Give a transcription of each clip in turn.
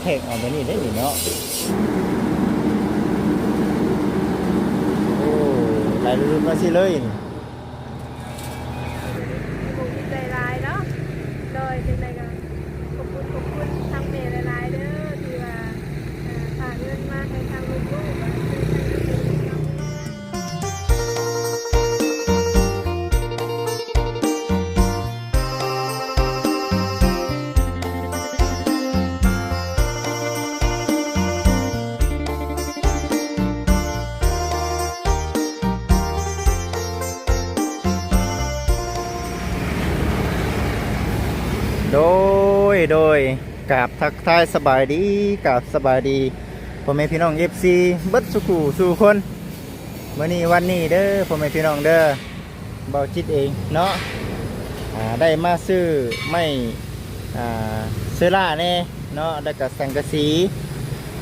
ແທກອອກແບບນີ້ໄດ້ນີ້ເນາະ. ໂອ້ ໄຫຼຫຼຸດໆມາຊິເລີຍນີ້. ດີໃຈຫຼາຍເນາະ. ໂດຍ ຈັ່ງໃດກໍຂອບຄຸນ ຂອບຄຸນທາງແມ່ຫຼາຍໆເດີ ທີ່ວ່າ ເອີ ຝາກເງິນມາໃຫ້ທາງລູກໆ ແລະ ໃຫ້ທາງເອຟຊີເນາະ. ໂດຍ ໂດຍ ກາບທັກທາຍສະບາຍດີ ກາບສະບາຍດີພໍ່ແມ່ພີ່ນ້ອງເອັຟຊີເບິດສູ່ຄູ່ສູ່ຄົນ. ມື້ນີ້ວັນນີ້ເດີ ພໍ່ແມ່ພີ່ນ້ອງເດີ ເບົາຈິດເອງເນາະ ອ່າ ໄດ້ມາຊື້ໄມ້ ອ່າ ເຊີລ່າແດ່ເນາະ ແລ້ວກໍສັງກະສີ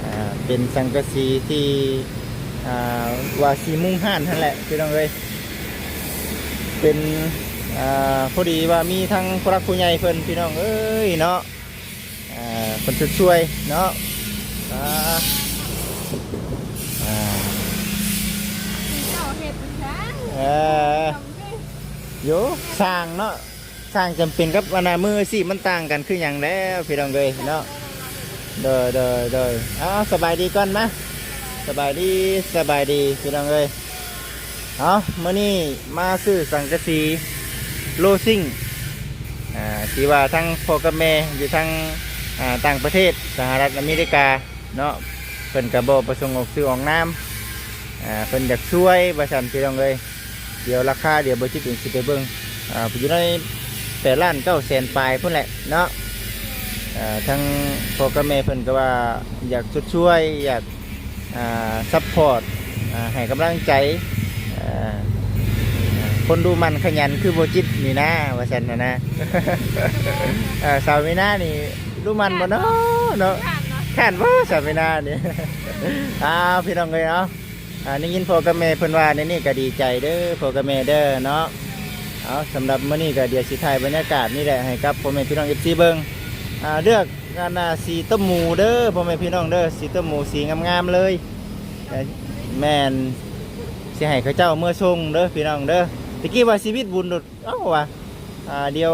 ອ່າ ເປັນສັງກະສີທີ່ ອ່າ ວ່າຊິມຸງຮ້ານຫັ້ນແຫຼະ ພີ່ນ້ອງເອີຍ. ເປັນ ອ່າ ພໍດີວ່າມີທັງຜູ້ຫຼັກຜູ້ໃຫຍ່ເພິ່ນ ພີ່ນ້ອງເອີຍເນາະ ອ່າ ເພິ່ນຊ່ວຍໆເນາະ. ອ່າ ອ່າ ເຈົ້າເຮັດຫຍັງ? ເອີ ໂຍ ຊ່າງເນາະ ຊ່າງຈຳເປັນກັບອັນນ່າມືອາຊີບມັນຕ່າງກັນຄືຫຍັງແລ້ວ ພີ່ນ້ອງເອີຍເນາະ. ໂດຍ ໂດຍ ໂດຍ ເອົາ ສະບາຍດີກ່ອນມາ ສະບາຍດີ ສະບາຍດີ ພີ່ນ້ອງເອີຍ. ເອົາ ມື້ນີ້ມາຊື້ສັງກະສີໂລຊິງ ອ່າ ທີ່ວ່າທັງພໍ່ກັບແມ່ຢູ່ທາງ ອ່າ ຕ່າງປະເທດ ສະຫະລັດອາເມລິກາເນາະ ເພິ່ນກໍບໍ່ປະສົງອອກຊື່ອອກນາມ ອ່າ ເພິ່ນຢາກຊ່ວຍວ່າຊັ້ນ ພີ່ນ້ອງເອີຍ. ດຽວລາຄາ ດຽວເບົາຈິດເອງຊິໄປເບິ່ງ ອ່າ ຢູ່ໃນແປດລ້ານເກົ້າແສນປາຍພຸ້ນແຫຼະເນາະ. ອ່າ ທັງພໍ່ກັບແມ່ເພິ່ນກໍວ່າຢາກຊົດຊ່ວຍ ຢາກ ອ່າ ຊັບພອດ ອ່າ ໃຫ້ກຳລັງໃຈ ອ່າ ຄົນດຸໝັ່ນຂະຫຍັນຄືບໍ່ຈິດນີ້ນາ ວ່າຊັ້ນນະ. ເອີ ສາວມີນານີ້ດຸໝັ່ນບໍ່ເນາະ ເນາະ? ຢ້ານບໍ່ ສາວມີນານີ້? ອ້າວ ພີ່ນ້ອງເອີຍເນາະ ອ່າ ໄດ້ຍິນພໍ່ກັບແມ່ເພິ່ນວ່າແນວນີ້ກໍດີໃຈເດີ ພໍ່ກັບແມ່ເດີເນາະ. ເອົາ ສຳລັບມື້ນີ້ກໍດຽວຊິຖ່າຍບັນຍາກາດນີ້ແຫຼະໃຫ້ກັບພໍ່ແມ່ພີ່ນ້ອງເອັຟຊີເບິ່ງ ອ່າ ເລືອກ ອັນນ່າ ສີຕົ້ມໝູເດີ ພໍ່ແມ່ພີ່ນ້ອງເດີ ສີຕົ້ມໝູ ສີງາມໆເລີຍ. ແມ່ນ ຊິໃຫ້ເຂົາເຈົ້າເມືອສົ່ງເດີພີ່ນ້ອງເດີ. ຕະກີ້ວ່າຊີວິດບຸນໂດດ ເອົ້າ ວ່າ ອ່າ ດຽວ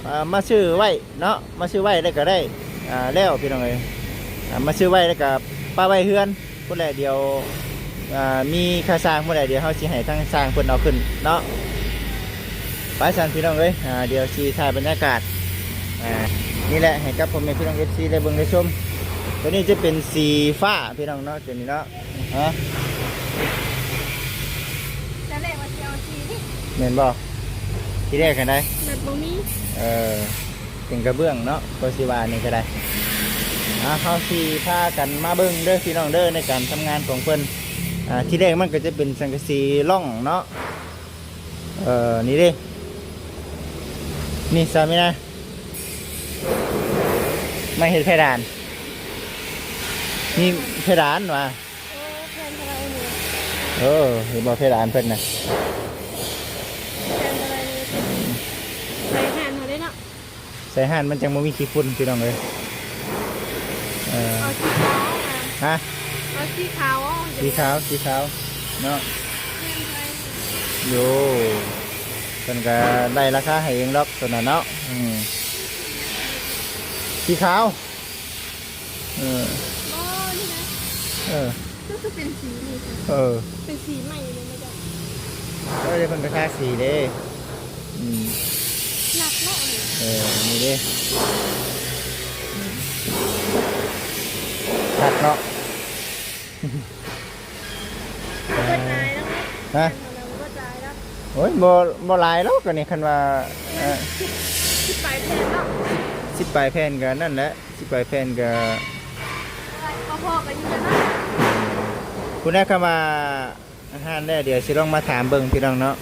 ອ່າ ມາຊື້ໄວ້ເນາະ ມາຊື້ໄວ້ແລ້ວກໍໄດ້ ອ່າ ແລ້ວພີ່ນ້ອງເອີຍ ອ່າ ມາຊື້ໄວ້ແລ້ວກໍປະໄວ້ເຮືອນ ພຸ້ນແຫຼະ ດຽວ ອ່າ ມີຄ່າຊ່າງພຸ້ນແຫຼະ ດຽວເຮົາຊິໃຫ້ທາງຊ່າງເພິ່ນເອົາຂຶ້ນເນາະ. ໄປຊັ້ນພີ່ນ້ອງເອີຍ ອ່າ ດຽວຊິຖ່າຍບັນຍາກາດ ອ່າ ນີ້ແຫຼະ ໃຫ້ກັບພໍ່ແມ່ພີ່ນ້ອງເອັຟຊີໄດ້ເບິ່ງໄດ້ຊົມ. ຕົວນີ້ຈະເປັນສີຟ້າພີ່ນ້ອງເນາະ ຕົວນີ້ເນາະ ຮະ ຕອນແລກວ່າຊິເອົາສີນີ້ ແມ່ນບໍ່? ທີແລກຫັ້ນໃດ ແບບບໍ່ມີ ເອີ ເປັນກະເບື້ອງເນາະ ກໍຊິວ່ານີ້ກໍໄດ້. ອ່າ ເຮົາຊິພາກັນມາເບິ່ງເດີພີ່ນ້ອງເດີ ໃນການທຳງານຂອງເພິ່ນ. ອ່າ ທີແລກມັນກໍຈະເປັນສັງກະສີລ່ອງເນາະ ເອີ ນີ້ເດ້ ນີ້ ສາມີນາ ມາເຮັດເພດານ ມີເພດານວ່າ ໂອ້ ແຜ່ນເທົ່າໃດນີ້? ເອີ ເຫັນບໍ່ ເພດານເພິ່ນນະ ແຜ່ນເທົ່າໃດນີ້? ໃສ່ຖ່ານເຮົາເດ້ເນາະ ໃສ່ຖ່ານມັນຈັ່ງບໍ່ມີຂີ້ຝຸ່ນພີ່ນ້ອງເອີຍ. ເອີ ເອົາສີຂາວນະ ຮະ ເອົາສີຂາວ ສີຂາວ ສີຂາວເນາະ ແມ່ນໃດ ໂຢ ເພິ່ນກໍໄດ້ລາຄາໃຫ້ເອງດອກຕົວນັ້ນເນາະ ອືມ ສີຂາວ. ເອີ ບໍ່ ນີ້ນະ ເອີ ຄື ຄືເປັນສີນີ້ ເອີ ເປັນສີໃໝ່ບໍ່ ມາຈາກ ເອີ ເພິ່ນກໍທາສີເດ້ ອືມ ໜັກເນາະ ເອີ ນີ້ເດ້ ຄັກເນາະ. ເບິດຫຼາຍແລ້ວເນາະ ຮະ ເບິດຫຼາຍແລ້ວ ໂອ້ຍ ບໍ່ ບໍ່ຫຼາຍດອກ ອັນນີ້ຄັນວ່າ ເອີ ສິບປາຍແຜ່ນເນາະ ສິບປາຍແຜ່ນກໍນັ້ນແຫຼະ ສິບປາຍແຜ່ນກໍ ພໍໆກັນຢູ່ເນາະ ພຸ້ນແຫຼະ ຄຳວ່າ ອາຫານແລ້ວ ດຽວຊິລອງມາຖາມເບິ່ງພີ່ນ້ອງເນາະ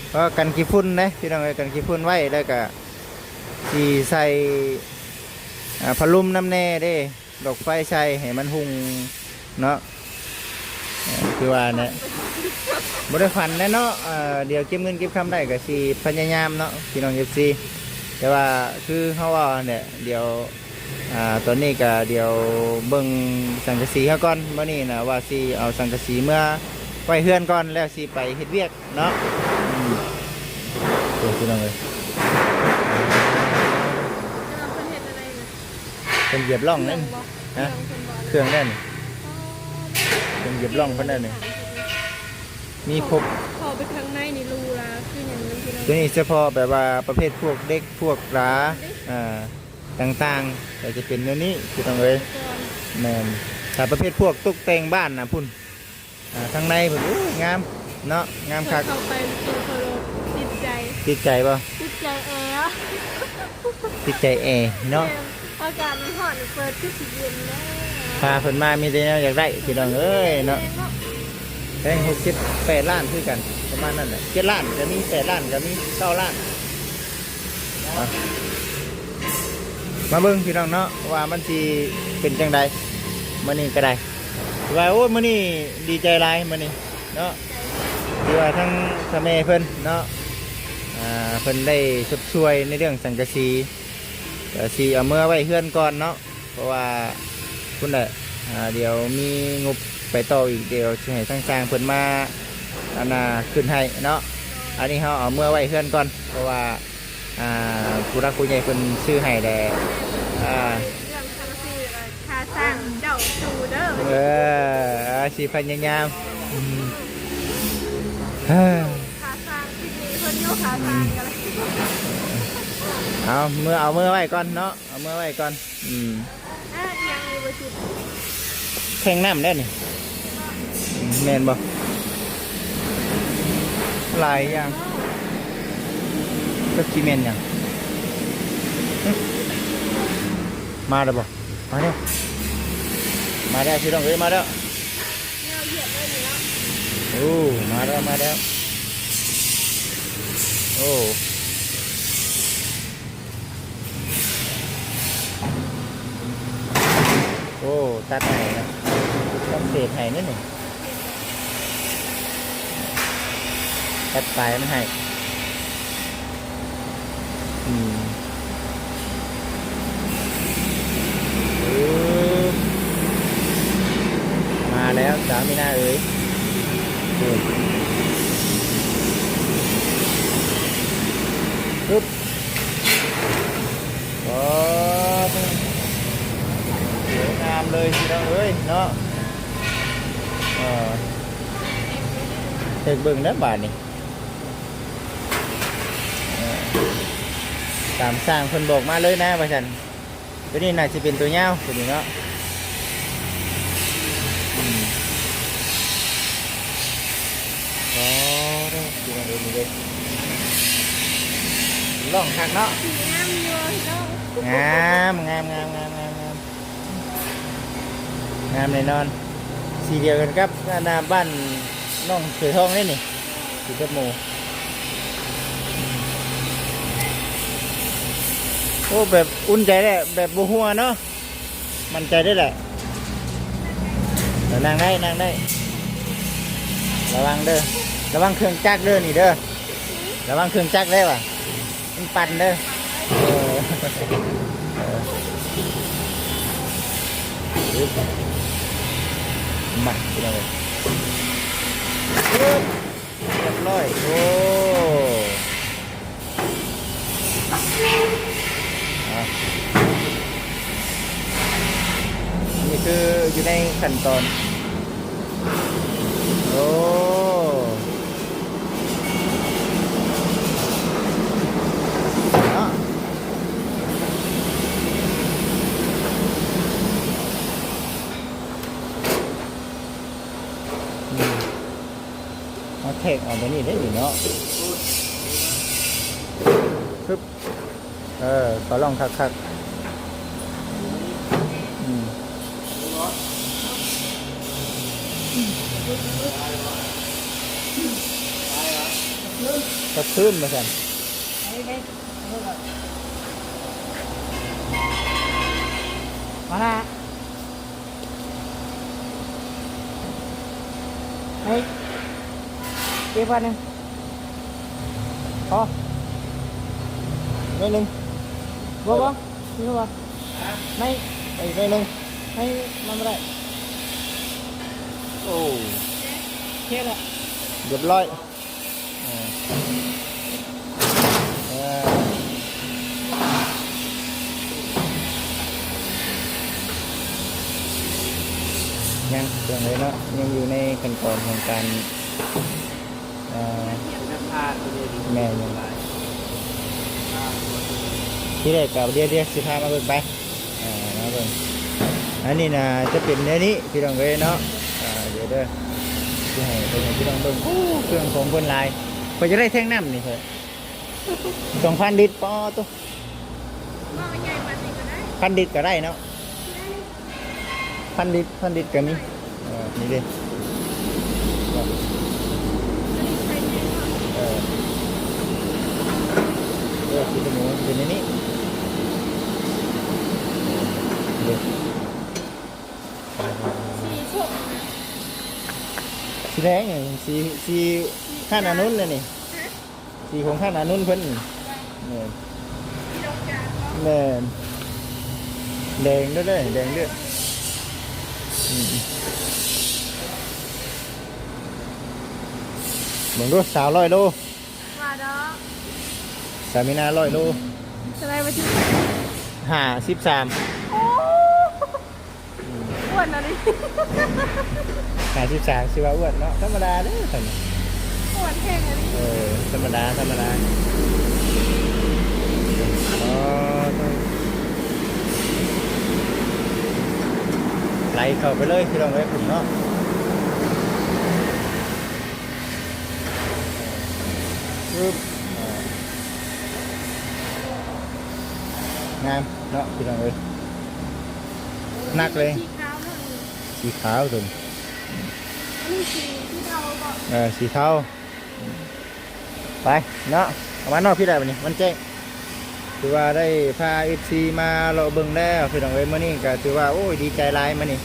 ເພາະກັນຂີ້ຝຸ່ນເດ້ພີ່ນ້ອງເອີຍ ກັນຂີ້ຝຸ່ນໄວ້ ແລ້ວກະຊິໃສ່ ອ່າ ພັດລົມນຳແດ່ເດ້ ດອກໄຟໃສ່ໃຫ້ມັນຮຸ່ງເນາະ ເອີ ຄືວ່າແຫຼະ ບໍ່ໄດ້ຝັນແຫຼະເນາະ ເອີ ດຽວເກັບເງິນເກັບຄຳໄດ້ກະຊິພະຍາຍາມເນາະ ພີ່ນ້ອງເອັຟຊີ ແຕ່ວ່າຄືເຮົາເວົ້າຫັ້ນແຫຼະ ດຽວ ອ່າ ຕອນນີ້ກໍດຽວເບິ່ງສັງກະສີເຮົາກ່ອນ. ມື້ນີ້ນະວ່າຊິເອົາສັງກະສີເມືອໄວ້ເຮືອນກ່ອນ ແລ້ວຊິໄປເຮັດວຽກເນາະ. ອືມ ໂອ້ ພີ່ນ້ອງເອີຍ ເພິ່ນເຮັດແນວໃດນະ? ເພິ່ນຢຽບລ່ອງນັ້ນ ເຄື່ອງບໍ່? ຮະ? ເຄື່ອງເພິ່ນບໍ່? ເຄື່ອງນັ້ນ ອໍ ເພິ່ນຢຽບລ່ອງເພິ່ນນັ້ນນີ້ ມີຄົບ. ເຂົ້າໄປທາງໃນນີ້ຫຼູຫຼາຄືຫຍັງເລີຍ ພີ່ນ້ອງ. ຕົວນີ້ສະເພາະແບບວ່າປະເພດພວກເດັກ ພວກຫຼາ ເດັກ ອ່າ ຕ່າງໆ ກໍຈະເປັນແນວນີ້ ພີ່ນ້ອງເອີຍ. ແມ່ນ ຖ້າປະເພດພວກຕົກແຕ່ງບ້ານນະພຸ້ນ ອ່າ ທາງໃນພຸ້ນ ໂອ້ຍ ງາມເນາະ ງາມຄັກ. ເຂົ້າໄປຕົວເຂົາຕິດໃຈ. ຕິດໃຈບໍ່? ຕິດໃຈແອ ຕິດໃຈແອເນາະ. ແມ່ນ ອາກາດມັນຮ້ອນ ເປີດຄືຊິເຢັນແລ້ວ. ພາເພິ່ນມາມີແຕ່ແນວຢາກໄດ້ ພີ່ນ້ອງເອີຍເນາະ. ແພງ ຫົກ ເຈັດ ແປດລ້ານຄືກັນ ປະມານນັ້ນແຫຼະ. ເຈັດລ້ານກໍມີ ແປດລ້ານກໍມີ ເກົ້າລ້ານ. ມາເບິ່ງພີ່ນ້ອງເນາະ ວ່າມັນຊິເປັນຈັ່ງໃດມື້ນີ້ກໍໄດ້. ວ່າ ໂອ້ຍ ມື້ນີ້ດີໃຈຫຼາຍມື້ນີ້ເນາະ ທີ່ວ່າທາງຊະແມ່ເພິ່ນເນາະ ອ່າ ເພິ່ນໄດ້ຊົດຊ່ວຍໃນເລື່ອງສັງກະສີ ກໍຊິເອົາເມືອໄວ້ເຮືອນກ່ອນເນາະ. ເພາະວ່າພຸ້ນແຫຼະ ອ່າ ດຽວມີງົບໄປຕໍ່ອີກ ດຽວຊິໃຫ້ທາງຊ່າງເພິ່ນມາ ອັນນ່າ ຂຶ້ນໃຫ້ເນາະ. ອັນນີ້ເຮົາເອົາເມືອໄວ້ເຮືອນກ່ອນ ເພາະວ່າ ອ່າ ຜູ້ຫຼັກຜູ້ໃຫຍ່ເພິ່ນຊື້ໃຫ້ແລ້ວ ອ່າ ເລື່ອງຄ່າຊື້ ຄ່າຊ່າງເຈົ້າສູ່ເດີ. ເອີ ຊິພະຍາຍາມ ອືມ ຄ່າຊ່າງຕິດໜີ້ເພິ່ນຢູ່ ຄ່າຊ່າງກໍໄດ້. ເອົາເມືອ ເອົາເມືອໄວ້ກ່ອນເນາະ ເອົາເມືອໄວ້ກ່ອນ. ອືມ ອ່າ ອີຫຍັງນີ້ບໍ່ຈິດ? ແທງນ້ຳແລ້ວນີ້ ແມ່ນບໍ່? ຫຼາຍຢ່າງ ຈັກຊິແມ່ນຫຍັງ. ມາແລ້ວບໍ່? ມາແລ້ວ ມາແລ້ວ ພີ່ນ້ອງເອີຍ ມາແລ້ວ. ໂອ້ ມາແລ້ວ ມາແລ້ວ. ໂອ້ ໂອ້ ຕັດໃຫ້ນະ ຕັດເສດໃຫ້ນັ້ນນີ້ ຕັດປາຍມັນໃຫ້. ອືມ ເອີ ມາແລ້ວສາວມີນາເອີຍ. ປຶບ ໂອ້ ສວຍງາມເລີຍພີ່ນ້ອງເອີຍເນາະ. ເອີ ເຮັດເບິ່ງເດີບາດນີ້ ເອີ ຕາມຊ່າງເພິ່ນບອກມາເລີຍນະວ່າຊັ້ນ. ຕົວນີ້ໜ້າຊິເປັນຕົວຍາວ ຕົວນີ້ເນາະ. ອືມ ອໍ ເດີ ພີ່ນ້ອງເອີຍ ນີ້ເດ້ ລ່ອງຄັກເນາະ. ງາມຢູ່ພີ່ນ້ອງ ງາມ ງາມ ງາມ ງາມ ງາມ ງາມແນ່ນອນ. ສີດຽວກັນກັບ ອັນນ່າ ບ້ານນ້ອງເສືອທອງເດ້ນີ້. ຊິເບິດໝູ່. ໂອ້ ແບບອຸ່ນໃຈແຫຼະ ແບບບໍ່ຮົ່ວເນາະ ໝັ້ນໃຈໄດ້ແຫຼະ. ເອີ ນັ່ງໄດ້ ນັ່ງໄດ້. ລະວັງເດີ ລະວັງເຄື່ອງຈັກເດີນີ້ເດີ ລະວັງເຄື່ອງຈັກເດີວ່າ ມັນປັ່ນເດີ. ເອີ ເອີ ມາ ພີ່ນ້ອງເອີຍ ຮຽບຮ້ອຍ. ໂອ້ ອ່ະ ນີ້ຄືຢູ່ໃນຂັ້ນຕອນ. ໂອ້ ເນາະ ອືມ ມາແທກເອົາຕົວນີ້ໄດ້ນີ້ເນາະ. ເອີ ຂໍລອງຄັກໆ. ອືມ ກັບຄືນວ່າຊັ້ນ. ມາລະ. ເອີ ເກັບບາດໜຶ່ງ ພໍ ໜ້ອຍໜຶ່ງ. ບໍ່ ບໍ່ ບໍ່ ບໍ່ ບໍ່. ໃນ ໄປໜ້ອຍໜຶ່ງ ໃນ ມັນບໍ່ໄດ້. ໂອ້ ໂອເຄລະ ຮຽບຮ້ອຍ. ເອີ ເອີ ຍັງເຖິງເລີຍເນາະ ຍັງຢູ່ໃນຂັ້ນຕອນຂອງການ ເອີ ແມ່ນຢູ່ ທີແລກກໍ ດຽວ ດຽວຊິພາມາເບິ່ງໄປ ເອີ ມາເບິ່ງ. ອັນນີ້ນະຈະເປັນແນວນີ້ພີ່ນ້ອງເອີຍເນາະ ເອີ ດຽວເດີ ຊິໃຫ້ເບິ່ງ ໃຫ້ພີ່ນ້ອງເບິ່ງ. ໂອ້ ເຄື່ອງຂອງເພິ່ນຫຼາຍ ຂ້ອຍຢາກໄດ້ແທງນ້ຳນີ້ ຂ້ອຍ ສອງພັນລິດ ປາໂຕ ເອົາໃຫຍ່ປານນີ້ກໍໄດ້ ພັນລິດກໍໄດ້ເນາະ. ພັນລິດ ພັນລິດກໍມີ ເອີ ນີ້ເດ້ ເອີ ເອີ ຂີ້ຕະໜູເປັນອັນນີ້ ເອີ ເດ້ ສີສົ້ມ ສີແດງນີ້ ສີ ສີ ສີ ຮ້ານອານຸນນະນີ້ ຮະ? ສີຂອງທ່ານອານຸນເພິ່ນ ແມ່ນ ແມ່ນ ແດງເດີ ແດງເດີ ອືມ ເບິ່ງດູ ສາວຮ້ອຍໂລ ວ່າດອກ ສາວມີນາຮ້ອຍໂລ ສະໄລມາທີ່ຫ້າສິບສາມ ໂອ້. ອ້ວນອີ່ຫຼີ ຫ້າສິບສາມ ຊິວ່າອ້ວນເນາະ ທຳມະດາເດ້ ທ່ານ ອ້ວນແຮງອີ່ຫຼີ ເອີ ທຳມະດາ ທຳມະດາ. ອໍ ໄຫຼເຂົ້າໄປເລີຍພີ່ນ້ອງເອີຍ ພຸ້ນເນາະ ປຶບ ອ່າ ງາມເນາະ ພີ່ນ້ອງເອີຍ. ໜັກເລີຍ ສີຂາວເນາະ ສີຂາວຕົວນີ້ ອັນນີ້ສີ ສີເທົາບໍ? ເອີ ສີເທົາ ໄປເນາະ ເອົາມານອກພີ້ແລ້ວບັດນີ້ ມັນແຈ້ງ ຖືວ່າໄດ້ພາເອັຟຊີມາເລາະເບິ່ງແລ້ວພີ່ນ້ອງເອີຍ. ມື້ນີ້ກໍຖືວ່າ ໂອ້ຍ ດີໃຈຫຼາຍມື້ນີ້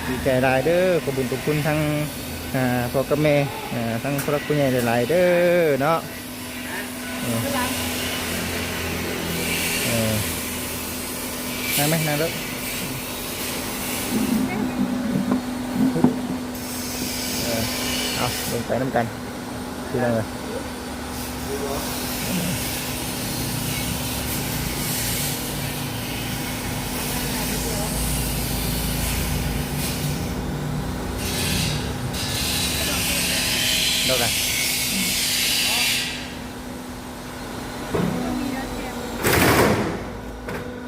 ດີໃຈຫຼາຍເດີ ຂອບບຸນຂອບຄຸນທັງ ອ່າ ພໍ່ກັບແມ່ ອ່າ ທັງຜູ້ຫຼັກຜູ້ໃຫຍ່ຫຼາຍໆເດີເນາະ. ເອີ ເອີ ນັ່ງໄໝ ນັ່ງເດີ ເອີ ເອົາ ລົງໄປນຳກັນ ຄືນັ້ນເລີຍ ດອກນະ.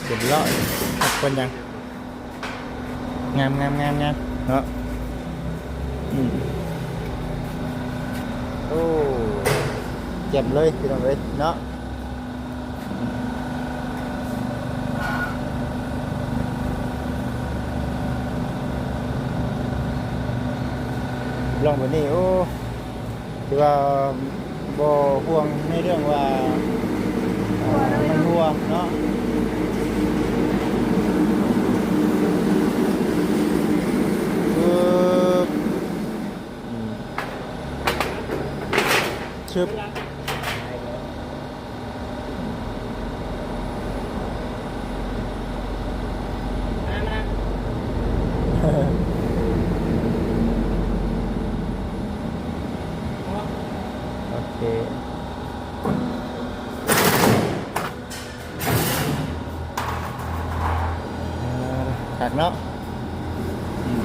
ຮຽບຮ້ອຍ ຄັກປານຫຍັງ ງາມໆໆໆ ເນາະ ອືມ ໂອ້ ແຈ່ມເລີຍພີ່ນ້ອງເອີຍເນາະ ລອງແບບນີ້ ໂອ້ ຖືວ່າບໍ່ຫ່ວງໃນເລື່ອງວ່າ ເອີ ມັນຮົ່ວເນາະ ອືມ ຊຶບ. ໂອເຄ ເອີ ຄັກເນາະ ອືມ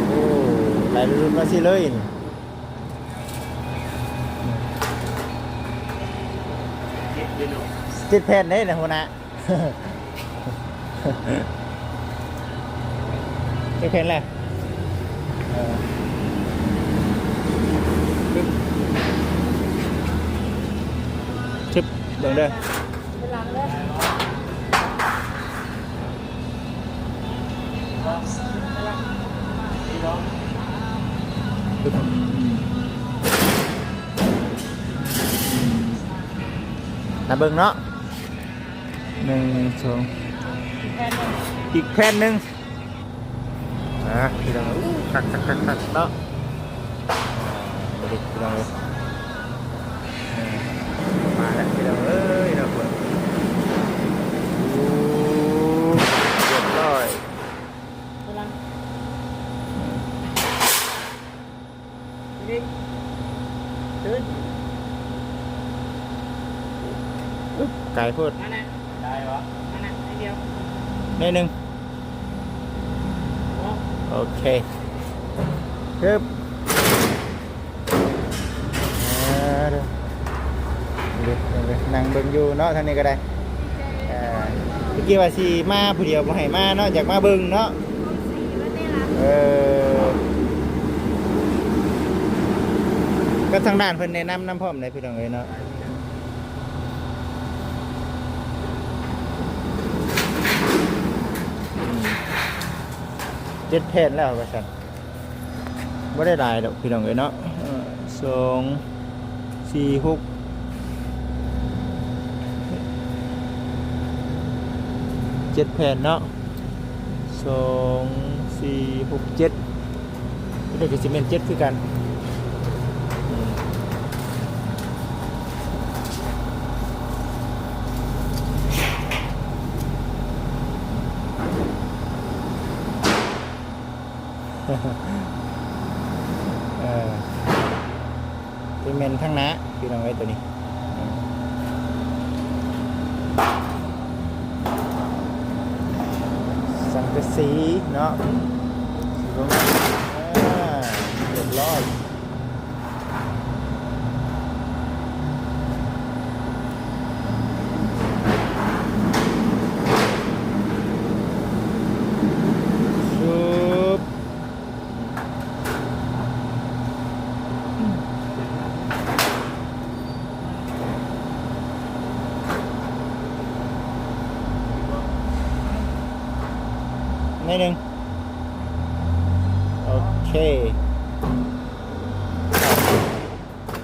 ໂອ້ ໄຫຼຫຼຸດມາຊິເລີຍນີ້ ເຈັດແຜ່ນເດ້ນະຫົວໜ້າ ຈັກແຜ່ນແລ້ວ ເອີ ຊຶບ ເບິ່ງເດີ ມາເບິ່ງເນາະ ໜຶ່ງ ສອງ ອີກແຜ່ນໜຶ່ງ ອ່າ ພີ່ນ້ອງ ຄັກໆໆເນາະ ອ່າ ບໍ່ໄດ້ພີ່ນ້ອງເອີຍ ເອີ ມາແລ້ວ ເອີຍເນາະ ໂອ້ ຮຽບຮ້ອຍ ຕື່ນ ອຶບ ໄກໂພດ ນັ້ນແຫຼະ ໄດ້ບໍ່? ນັ້ນແຫຼະ ໜ້ອຍດຽວ ໜ້ອຍໜຶ່ງ ໂອເຄ ຮຶບ ອ່າ ເດີ ນັ່ງເບິ່ງຢູ່ເນາະ ທາງນີ້ກໍໄດ້ ອ່າ ເມື່ອກີ້ວ່າຊິມາຜູ້ດຽວ ບໍ່ໃຫ້ມາເນາະ ຢາກມາເບິ່ງເນາະ ເອີ ກໍທາງດ້ານເພິ່ນແນະນຳນຳພ້ອມເດ້ ພີ່ນ້ອງເອີຍເນາະ ອືມ ເຈັດແຜ່ນແລ້ວວ່າຊັ້ນ ບໍ່ໄດ້ຫຼາຍດອກ ພີ່ນ້ອງເອີຍເນາະ ເອີ ສອງ ສີ່ ຫົກ ເຈັດແຜ່ນເນາະ ສອງ ສີ່ ຫົກ ເຈັດ ນີ້ກໍຊິແມ່ນເຈັດຄືກັນ ອືມ ເອີ ຊິແມ່ນທາງໜ້າ ພີ່ນ້ອງເອີຍ ໂຕນີ້ ສັງກະສີເນາະ ເອີ ຮຽບຮ້ອຍ ຊຶບ ໜ້ອຍໜຶ່ງ ໂອເຄ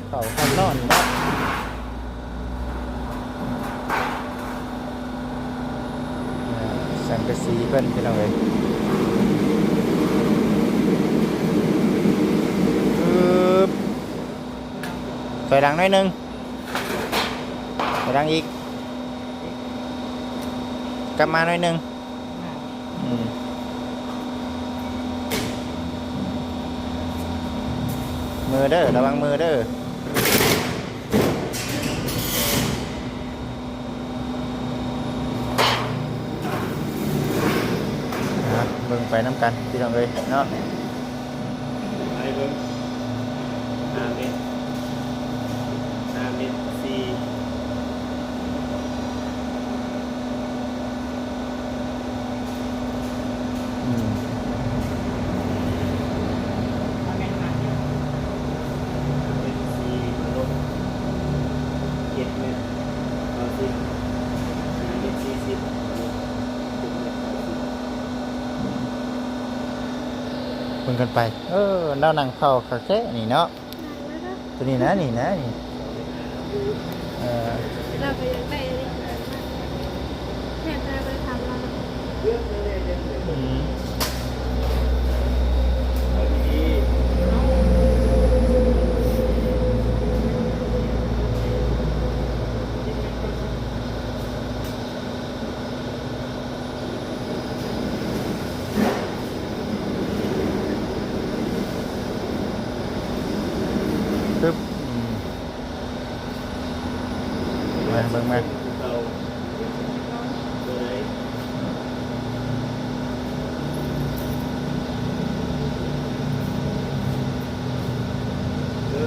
ເຂົ້າຄັກເນາະນີ້ເນາະ ອ່າ ສັງກະສີເພິ່ນ ພີ່ນ້ອງເອີຍ ອຶບ ຖອຍຫຼັງໜ້ອຍໜຶ່ງ ຖອຍຫຼັງອີກ ກັບມາໜ້ອຍໜຶ່ງ ອືມ ມືເດີ ລະວັງມືເດີ ອ່າ ເບິ່ງໄປນຳກັນ ພີ່ນ້ອງເອີຍເນາະ. ໄປເບິ່ງ ຫ້າເມັດ ຫ້າເມັດສີ່ ອືມ ຫ້າເມັດສີ່ ລົບເຈັດເມັດເກົ້າສິບ ຫ້າເມັດສີ່ສິບ ລົບເຈັດເມັດເກົ້າສິບ ເບິ່ງກັນໄປ. ເອີ ລາວນັ່ງເຝົ້າຄັກແທ້ນີ້ເນາະ ໂຕນີ້ນະ ນີ້ນະ ນີ້ ເອີ ລາວກໍຢາກໄດ້ອັນນີ້ຄືກັນນະ ແທບໄດ້ບໍ່ໄດ້ຖາມລາວເນາະ ອືມ ປຶບ ອືມ ມາເບິ່ງມາ ເອີ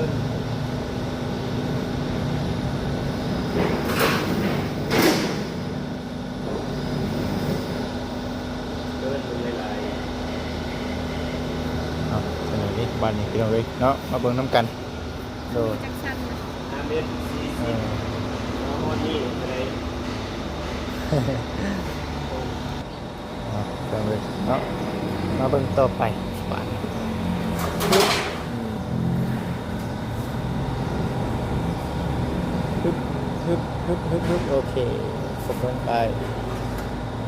ເອີ ເບິ່ງຫຼາຍໆ ເອົາ ຈັ່ງໃດເດ ບາດນີ້ ພີ່ນ້ອງເອີຍເນາະ ມາເບິ່ງນຳກັນ ໂດຍ ຈັກຊັ້ນນະ ຫ້າເມັດສີ່ສິບ ເອີ ມາຮອດນີ້ເທົ່າໃດ ເນາະ ພີ່ນ້ອງເອີຍເນາະ ມາເບິ່ງຕໍ່ໄປ ບາດນີ້ ອືມ ຮຶບ ຮຶບ ຮຶບ ຮຶບ ໂອເຄ ກົດລົງໄປ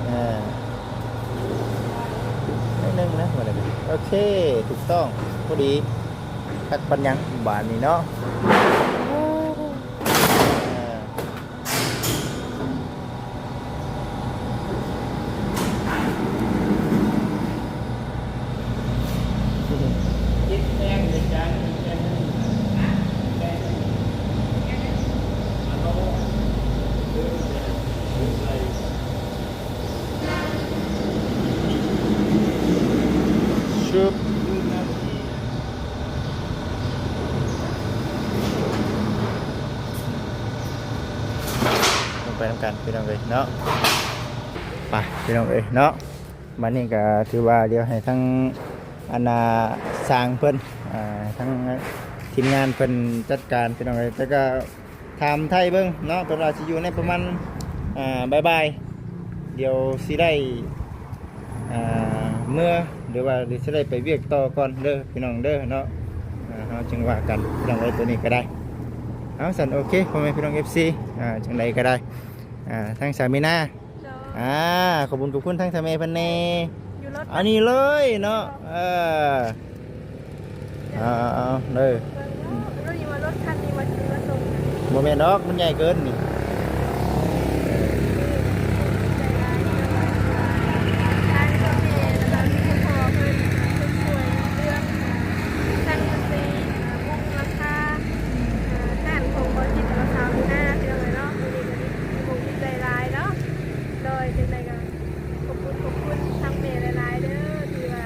ອ່າ ໜ້ອຍໜຶ່ງນະ ໂອເຄ ຖືກຕ້ອງ ພໍດີ ຄັກປານຫຍັງ ບາດນີ້ເນາະ ອ່າ ກັນພີ່ນ້ອງເອີຍເນາະ ໄປພີ່ນ້ອງເອີຍເນາະ ບັດນີ້ກໍຖືວ່າດຽວໃຫ້ທັງອັນນ່າຊ່າງເພິ່ນ ອ່າ ທັງທີມງານເພິ່ນຈັດການພີ່ນ້ອງເອີຍ ແຕ່ກໍຖາມໄຖ່ເບິ່ງເນາະ ເພິ່ນວ່າຊິຢູ່ໃນປະມານ ອ່າ ບ່າຍໆ ດຽວຊິໄດ້ ອ່າ ເມືອ ຫຼືວ່າຊິໄດ້ໄປວຽກຕໍ່ກ່ອນເດີພີ່ນ້ອງເດີເນາະ ອ່າ ເຮົາຈຶ່ງວ່າກັນພີ່ນ້ອງເອີຍ ໂຕນີ້ກໍໄດ້ ເອົາ ຊັ້ນໂອເຄ ພໍ່ແມ່ພີ່ນ້ອງເອັຟຊີ ອ່າ ຈັ່ງໃດກໍໄດ້ ອ່າ ທາງສາມີນາ ໂດຍ ອ່າ ຂອບຄຸນຂອບຄຸນທາງສາແມ່ເພິ່ນແດ່ ຢູ່ລົດ ອັນນີ້ເລີຍເນາະ ເອີ ເອົາໆໆ ເດີ ເບິ່ງເນາະ ບໍ່ຮູ້ວ່າລົດຄັນນີ້ວ່າຊິມາສົ່ງນະ ບໍ່ແມ່ນດອກ ມັນໃຫຍ່ເກີນນີ້ ໃຈຮ້າຍເນາະ ທາງເຈົ້າແມ່ແລ້ວກໍມີພໍ່ເພິ່ນ ອ່າ ເພິ່ນຊ່ວຍເລື່ອງ ອ່າ ສັງກະສີ ອ່າ ມຸງຫຼັງຄາ ອ່າ ຮ້ານຂອງບໍ່ຈິດ ແລ້ວກໍສາວມີນາ ພີ່ນ້ອງເອີຍເນາະ ມື້ນີ້ກໍດີ ດີອົກດີໃຈຫຼາຍເນາະ ໂດຍ ຈັ່ງໃດກໍ ຂອບຄຸນ ຂອບຄຸນທາງແມ່ຫຼາຍໆເດີ ທີ່ວ່າ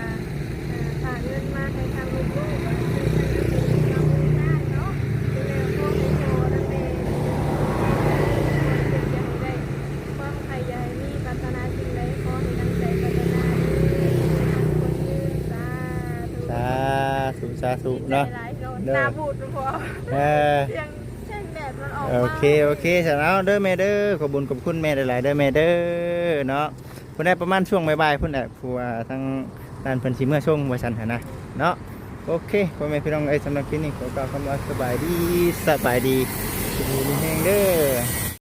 ອ່າ ຝາກເງິນມາໃຫ້ທາງລູກໆ ວ່າຊື້ສັງກະສີມາມຸງຮ້ານເນາະ ຈັ່ງໃດກໍຂໍໃຫ້ພໍ່ນຳແມ່ ເພິ່ນຢາກໃຫ້ໄດ້ຄວາມໃຄຢາກໃຫ້ມີ ປາດຖະໜາສິ່ງໃດ ຂໍໃຫ້ດັ່ງໃຈປາດຖະໜາເດີ ມີງານຄົນເດີ ສາທຸ ສາທຸ ສາທຸເນາະ ດີໃຈຫຼາຍເນາະ ເດີ ໜ້າບູດບໍ່ພໍ ເອີ ສຽງ ສຽງແດດມັນອອກມາ ໂອເຄ ໂອເຄ ຊັ້ນເອົາເດີແມ່ເດີ ຂອບບຸນຂອບຄຸນແມ່ຫຼາຍໆເດີແມ່ເດີເນາະ ພຸ້ນແຫຼະ ປະມານຊ່ວງບ່າຍໆພຸ້ນແຫຼະ ເພາະວ່າທາງຮ້ານເພິ່ນຊິເມືອສົ່ງວ່າຊັ້ນຫັ້ນນະເນາະ ໂອເຄ ພໍ່ແມ່ພີ່ນ້ອງເອີຍ ສຳລັບຄລິບນີ້ຂໍກ່າວຄຳວ່າສະບາຍດີ ສະບາຍດີ ຢູ່ດີມີແຮງເດີ.